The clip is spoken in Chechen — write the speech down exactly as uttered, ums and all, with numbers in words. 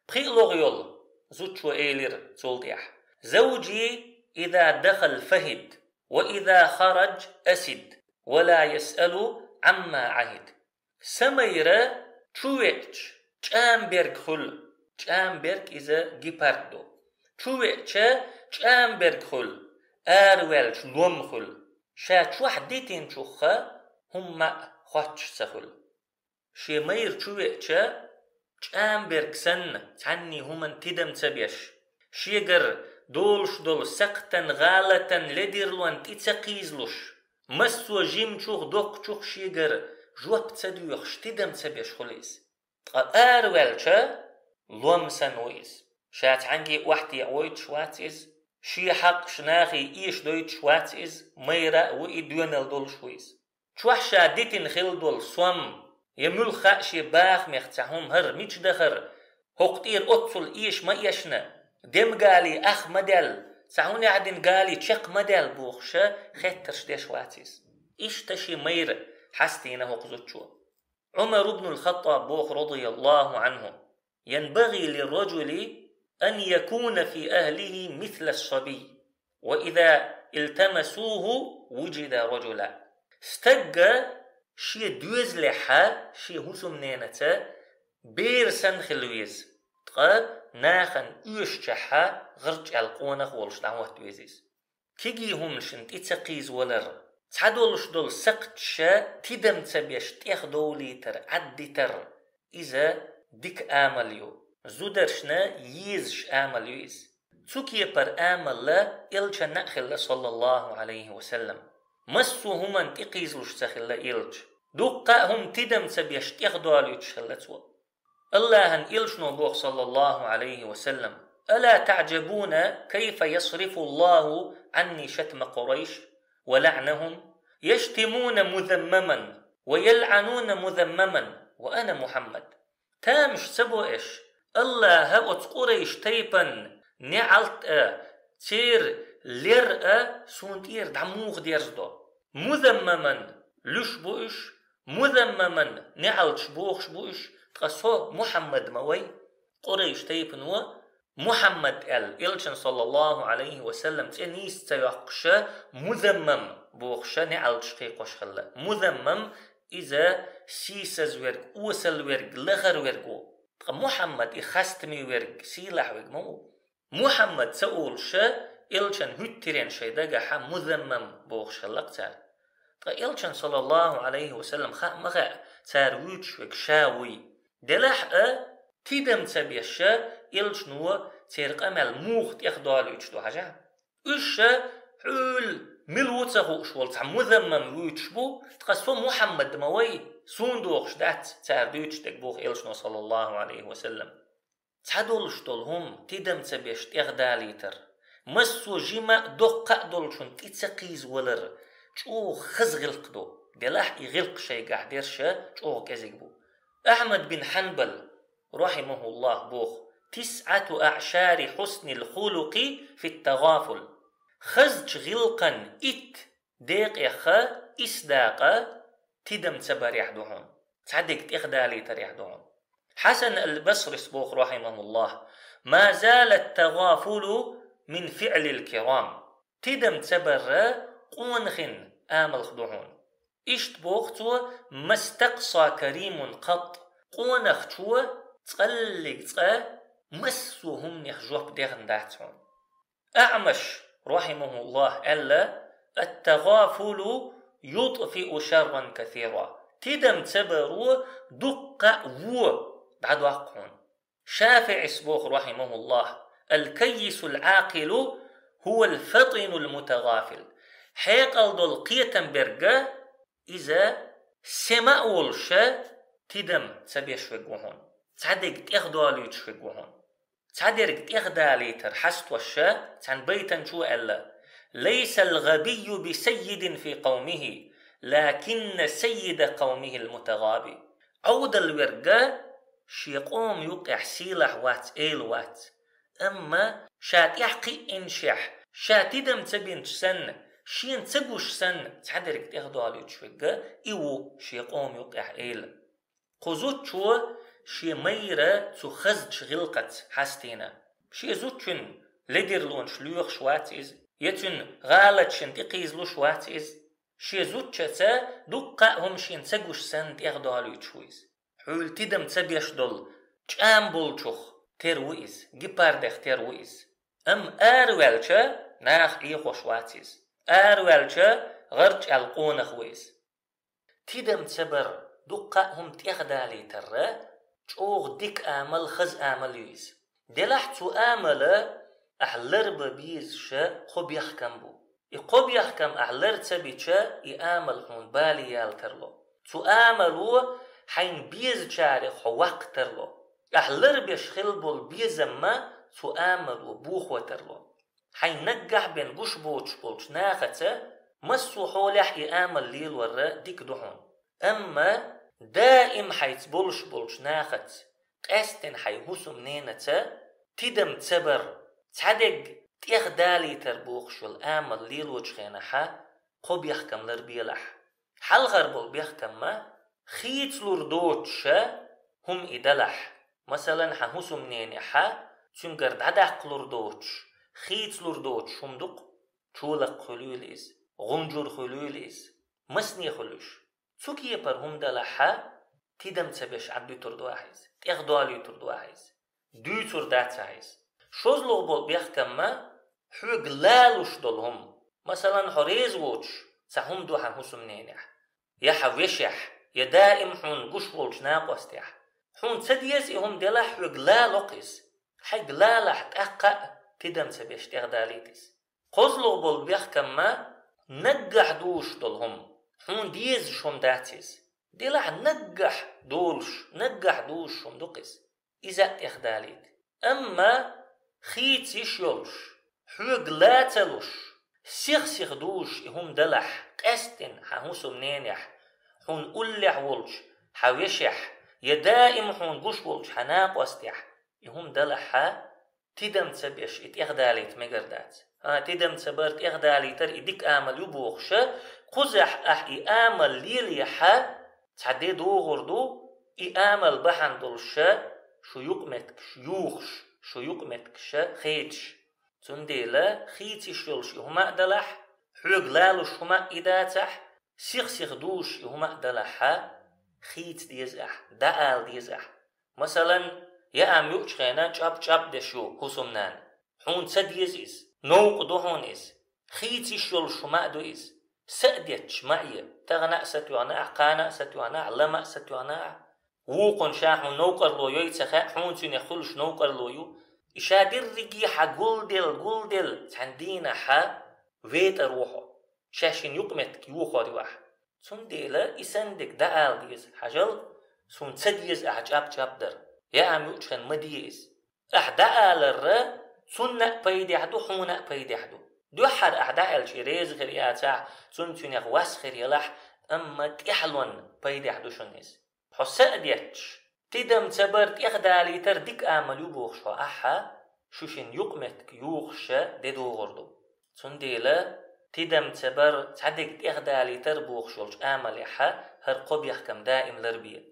ПхиълагӀа йолу зудчо элира цул тӀаьхьа: «زوجي إذا دخل فهد، وإذا خرج أسد، ولا يسأل عما عهد». Сан майра чу веача, чӀамберг хуьлу, чӀамберг иза гепард ду. Чу веача, чӀамберг хуьлу, араваьлча, лом хуьлу. Ша чохь дитинчух хӀумма а хоттуш ца хуьлу. Шен майра чу веача, чӀамберг санна, цхьанний хӀуманна тидам ца беш, шегара долуш долу сакхтан, гӀалатан, ледарлон тӀе ца кхийзалуш, массо а жимачух, доккхачух шегара жоп ца доьхуш, тидам ца беш хуьлу иза. Ткъа араваьлча, лом санна ву иза. Ша цхьаьнгге охьатаӀойтуш вац иза, шен хьакъаш нахе эшадойтуш вац иза, майра а ву и, доьналла долуш ву иза. Чохь ша дитина хилла долу сом, я муьлхха а шен бахамех цхьа хӀума, хӀара мича дахара, хӀокху тӀера оццул эша ма эшна, дем гали ах ма даьлла, цхьа хӀунехь дина гали чекх ма даьлла бохуша, хеттарш деш вац иза. Иштта шен майра хьастийна хӀокху зудчо. Ӏумар ибн аль-Хаттаб боху, радияллаху Ӏанху: «ينبغي للرجل أن يكون في أهله مثل الصبي، وإذا التمسوه وجد رجلا». Стагга шен доьзалехьа, шен хӀусамненаца бер санна хила веза, ткъа нахана оьшучохьа гӀарчӀаьлла къонах волуш дӀахӀотта веза иза. Кегий хӀуманашна тӀе ца кхийзавалар, цхьадолуш долу сакхташа тидам ца беш тӀехдовлийтар, Ӏаддитар, иза дика амал ю, зударшна езаш амал ю иза. Цу кепара амалла Элчанна а хилла, саллаллаху Ӏалайхи ва саллам. Массо а хӀуманна тӀе кхийзалуш ца хилла Элча. Дуккха а хӀума тидам ца беш тӀехдолуьйтуш хилла цо. Аллахьан Элчано боху, саллаллаху Ӏалайхи ва саллам: «ألا تعجبون كيف يصرف الله عني شتم قريش ولعنهم؟ يشتمون مذمما ويلعنون مذمما وأنا محمد». Тамаш ца бо аш, Аллахьа оцу къурайш тайпан неӀалт а, церан лер а суна тӀера дӀа муха дерзадо? Музаммаман луьш бу уьш, музаммаман неӀалташ бохуш бу уьш, ткъа со Мухьаммад ма вай. Къурайш тайпано Мухьаммад аьлла, Элчан, саллаллаху Ӏалайхи ва саллам, цӀе нийса ца йоккхуша, музаммам бохуша неӀалташ кхайкхош хилла. Музаммам иза сийсаз верг, осал верг, лахар верг ву. Ткъа Мухьаммад и хастаме верг, сийлахь верг ма ву. Мухьаммад ца олуша, Элчан хӀуьттаренна шайн дагахьа музаммам бохуш хилла-кх цара. Ткъа Элчан, саллаллаху Ӏалайхи ва саллам, хаа ма хаьа, цара вуьйцуш верг ша вуй. Делахь а, тидам ца беша, Элчано церан къамел муха тӀехдолуьйтуш ду хьажахь. Уьш ша хьуьлла мила ву ца хууш волу цхьа музаммам вуьйцуш бу, ткъа со Мухьаммад ма вай, суна дохуш дац цара дуьйцуш дерг, боху Элчано, саллаллаху Ӏалайхи ва саллам. Цхьадолуш долу хӀума тидам ца беш тӀехдалийтар, массо а жима а, доккха а долчун тӀе ца кхийзавалар чӀогӀа хаза гӀиллакх ду, делахь и гӀиллакх шайгахь дерша чӀогӀа кӀезиг бу. Ахьмад бин Хьанбал, рахьимахуллахь, боху: «تسعة أعشار حسن الخلق في التغافل». Хазачу гӀиллакхан итт декъеха, исс дакъа тидам ца барехь ду хьуна, цхьадерг тӀехдалийтарехь ду хьуна. Хьасан аль-Басрис боху, рахьимахуллахь: «ما زال التغافل من فعل الكرام». Тидам ца барра къонахин амалх ду хьуна. Иштта боху цо: «ما استقصى كريم قط». Къонахчо цкъаллиг цкъа массо а хӀуманех жоп дехна дац хьуна. Аъмаш, рахьимахуллахь, аьлла: «التغافل يطفئ شرا كثيرا». Тидам ца баро дуккха а вон дӀадоккху хьуна. ШафиӀис боху, рахьимахуллахь: «الكيس العاقل هو الفطن المتغافل». Хьекъал долу кхетам берг, иза сема а волуша, тидам ца беш верг ву хьуна, цхьадерг тӀехдолуьйтуш верг ву хьуна. Цхьадерг тӀехдалийтар хьастоша, цхьана байтанчо аьлла: «ليس الغبي بسيد في قومه، لكن سيد قومه المتغابي». Ӏовдал верг шен къоман юкъехь сийлахь вац, эла вац. Амма ша тӀаьхьакхиъинчехь, ша тидам ца бинчу санна, шена ца гуш санна, цхьадерг тӀехдолуьйтуш верг, и ву шен къоман юкъехь эла. Кху зудчо Шен майра цу хазачу гӀиллакхаца хьастийна. Шен зудчун ледарлонаш лоьхуш вац иза, я цуьнан гӀалаташна тӀекхийзалуш вац иза. Шен зудчуьнца дуккха а хӀума шена ца гуш санна тӀехдолуьйтуш ву иза. Хьуьлла тидам ца беш долу чӀам болчух тера ву иза, гепардех тера ву иза. Амма араваьлча, наха Ӏехош вац иза. Араваьлча, гӀарчӀаьлла къонах ву иза. Тидам ца бар, дуккха а хӀума тӀехдалийтар чӀогӀа дика амал, хаза амал ю иза. Делахь цу амала ахь ларбан безаш кхо бехкам бу. И кхо бехкам ахь лар ца бича, и амал хьуна бале яла тарло. Цу амало хьайна безачарех хьо ваккха тарло. Ахь ларбеш хила болу безам а цу амало бохо тарло. Хьайн наггахь бен гуш боцуш болчу нахаца массо а хьолехь и амал лелор дика ду хьуна. Амма даим хьайца болуш болчу нахаца, къаьсттина хьайн хӀусамненаца тидам ца бар, цхьадерг тӀехдалийтар бохуш йолу амал лелочу хенахь кхо бехкам ларбелахь. Хьалхара болу бехкам а хийцалур доцуш хӀума и далахь. Масалан, хьан хӀусамненехь цуьнгара дӀадаккхалур доцуш, хийцалур доцуш хӀума ду-кх, чолакх хуьлийла иза, гӀунчур хуьлийла иза, масане хуьлуьш. Цу кепара хӀума далахь, тидам ца беш Ӏаддуьтур ду ахь иза, тӀехдолуьйтур ду ахь иза, дуьйцур дац ахь иза. ШозлагӀа болу бехкам а хьоьга лалуш долу хӀума. Масалан, хьо реза воцуш цхьа хӀума ду хьан хӀусамненехь, я хьан вешехь, я даим хьуна гуш волчу накъостехь. Хьуна ца деза и хӀума делахь, хьоьга лало-кх иза. Хьайга лалахь, тӀаккха а тидам ца беш тӀехдалийта иза. КхозлагӀа болу бехкам а наггахь дузуш долу хӀума. Хьуна дезаш хӀума дац иза. Делахь наггахь долуш, наггахь дузуш хӀума ду-кх иза. Иза а тӀехдалийта. Амма хийца йиш йолуш, хьоьга ла ца луш, сих-сиха дузуш и хӀума далахь, къаьсттина хьан хӀусамненехь, хьуна уллехь волчу хьан вешехь, я даим хьуна гуш волчу хьан накъостехь и хӀума далахь, тидам ца беш и тӀехдалийта мегар дац. А, тидам ца бар, тӀехдалийтар и дика амал ю бохуша, кхузахь ахь и амал лелахь, цхьа де догӀур ду, и амал бахьана долуша шу юкъаметтигаш юхуш, шу юкъаметтигаш хедаш. Цундела хийца йиш йолуш и хӀума а далахь, хьоьга лалуш хӀума а и дацахь, сих-сиха дузуш и хӀума а далахь, хийца деза ахь, дӀаала деза ахь. Масалан, яам юучу хенахь чӀаб-чӀаб деш ю хӀусамнана. Хьуна ца деза иза, новкъа ду хьуна иза. Хийца йиш йолуш хӀума а ду иза. Са а детташ ма Ӏе, тахана а сатоьхна ахь, кхана а сатоьхна ахь, лама а сатоьхна ахь. Вукхунна ша хьуна новкъарло йой ца хаьа, хьуна цуьнан хуьлуш новкъарло ю. И ша дерриге хьан гулделла, гулделла, цхьана дийнахь ветӀар ву хьо. Шаьш шина юкъаметтиг юхор ю ахь. Цундела и санна дерг дӀаала деза. Хьажал, суна ца деза ахь чӀаб-чӀаб дар. Яам юучу хенахь ма де иза. Ахь дӀааларра цунна а пайдехь ду, хьуна а пайдехь ду. Дуьххьара ахь дӀааьлча и реза хир яцахь, цунна цуьнех вас хир елахь, амма тӀаьхьалонна пайдехь ду шуна иза. Хьо са а детташ, тидам ца бар, тӀехдалийтар дика амал ю бохуш хьо ахьа, шу шина юкъаметтиг юхуша де догӀур ду. Цундела тидам ца бар, цхьадерг тӀехдалийтар бохуш йолчу амалехьа хӀара кхо бехкам даим ларбе.